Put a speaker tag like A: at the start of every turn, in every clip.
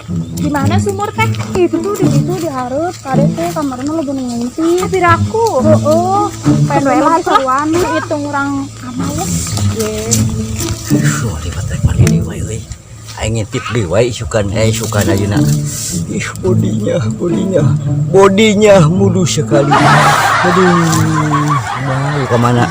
A: Di mana sumur teh?
B: Itu tuh di situ dihareup kade teh kamarna lo bener ngintip.
A: Piraku.
B: Heeh.
A: Pengen wae lah atuh lah.
B: Seruan.
A: Hitung urang males.
C: Duh, liwat rek mandi deui wae euy. Aing ngintip deui wae isukan isukan ayeuna. Ih, bodinya, bodinya. Bodinya mulus sekali. Aduh, mau ke mana?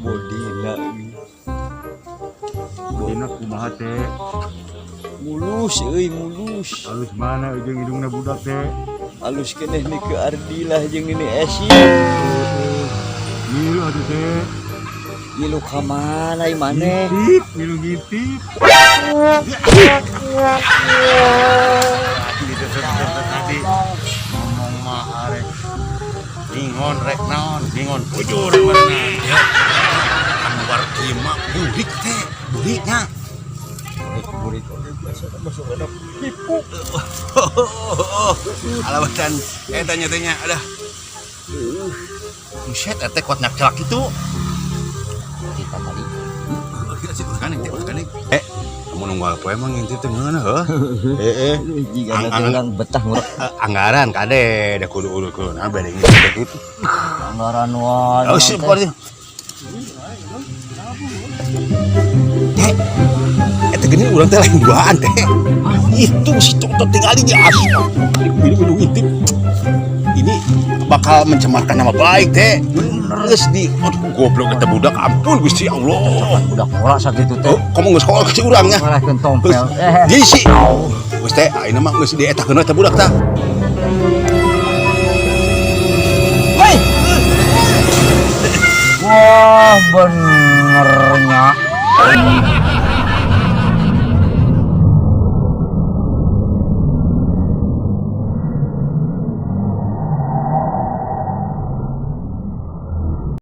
C: Bodina euy.
D: Bodina kumaha teh?
C: Mulus euy, mulus.
D: Halus mana jeung hidungna budak teh?
C: Halus keneh ni ke Ardilah jeung ini Esi.
D: Ngilu atuh teh.
C: Ngilu ka mana ieu maneh?
D: Ngintip, ngilu ngintip.
E: Tadi ngomong mah arek ningon rek naon, ningon bujur mana ya. Anu war kieu mah burik teh, buriknya.
C: Burik oge biasa masuk ada hipu.
E: Alawatan eh tanya-tanya ada. Buset, teh kuat nyak celak itu.
C: Kita tadi.
E: Eh, kamu nunggu apa emang ngintip teh ngeunah heuh? Eh,
C: Jika nanti orang betah ngurek.
E: Anggaran kade, da kudu kudu kudu nah bade ngintip gitu.
C: Anggaran wae.
E: Oh, sip, kok. Eh, eta gini urang teh lain duaan teh. Itu si Toto tinggali di asu. Ini kudu ngintip. Ini bakal mencemarkan nama baik teh. Geus di aduh goblok eta budak ampun Gusti Allah.
C: Budak ngora sakitu teh.
E: Oh, kamu geus sekolah ke si urang nya.
C: Ngalahkeun tompel.
E: Jadi si geus teh ayeuna mah geus dietakeun eta budak tah.
C: Hei. Wah, benernya.